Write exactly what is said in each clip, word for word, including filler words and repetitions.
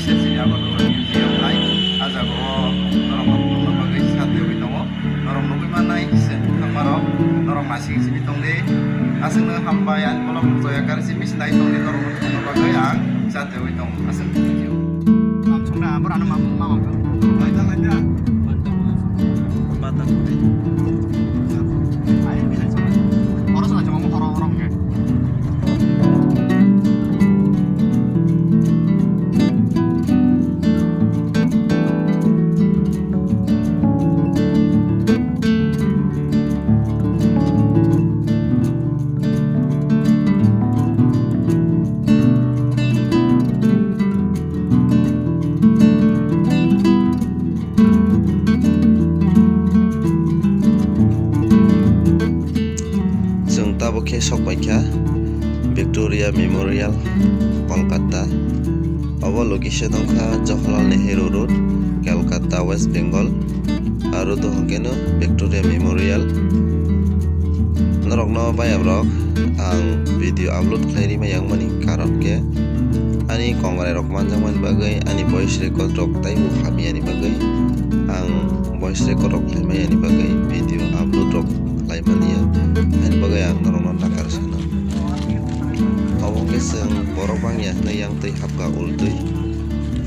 Chini Agartala museum hai, ah jaga o norok no phunukna bagwi satewui tongo. Norok nugwi mannai, chwng thangmarok, norok naising simi tongdi. Aswkno hambai, ani bolong joya kari simi sinai tongdi, norok no phunukna bagwi ang satewui tongo. Aswk video. Ang songna, borok ano ma, ma, ma, ma. Bata kuri. Ai, bilai sama. Oro sana cuma mau horong-horong ya. Chwng tabuk khe sok paikha Victoria Memorial, Kolkata. Obo location wngkha Jawaharlal Nehru Road, Kolkata, West Bengal. Aro do hwnkhe no Victoria Memorial. Norokno bayabrok ang video upload khlai rimani yang mani karon khe ani kongrai rok manjakmani bagwi, ani voice record rok taibo hamyani bagwi ang voice record rok khlaimayani bagwi video upload rok khlaimani ya. Haini bagwi ang norokno nakar sano. Obo hwnkhe chwng borok bangya hwnwi yang twi hapkha ultwi.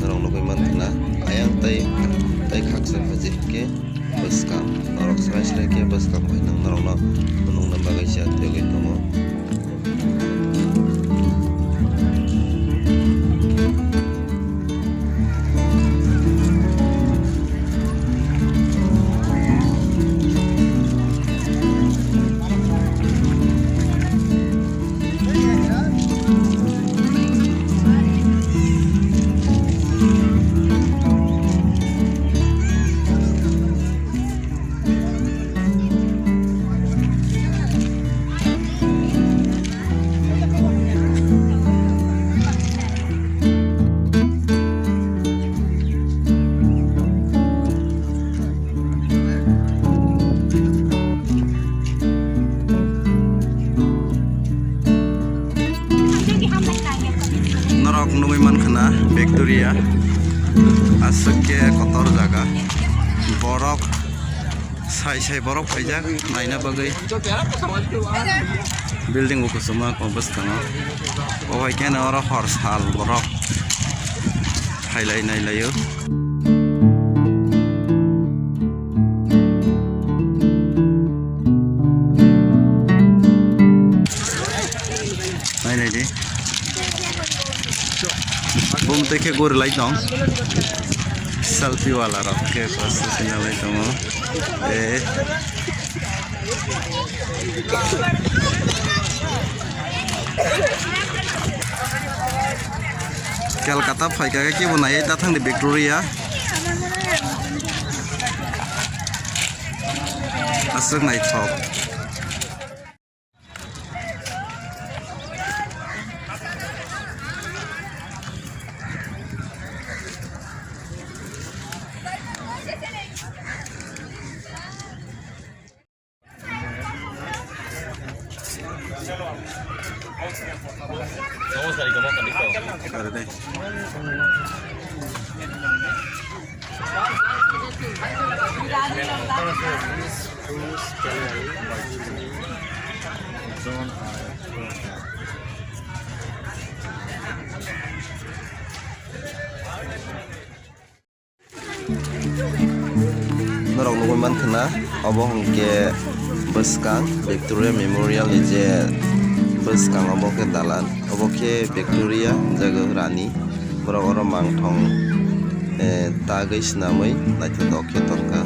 Norok nugwi mankha na ayang tei, tei khaksa phaji hwnkhe bwskang. Norok swrai swrai khe bwskang bai nwng norokno phunukna bagwi se tiyogwi tongo. Norok nugwi mankha na Victoria, aswk khe kotor jaga, borok sai sai borok phaijak naina bagwi. Building bo kwchwma bwskango. O hai khe no oro hor sal borok phailai nailaio. Nai nai di. Bum tei khe gori lai tong. Selfie wala rok khe photo sinalai tongo. Eh. Kolkata phaikha khe kebo naiwi ta thangdi Victoria. Aswk naithok. Norok nugwi mankha na, obo hwnkhe bwskang Victoria Memorial ni je bwskang, obo khe dalan, obo khe Victoria jaga rani, borok oro mangthong, eh, tagwi swnamwi naithotok khe tongkha.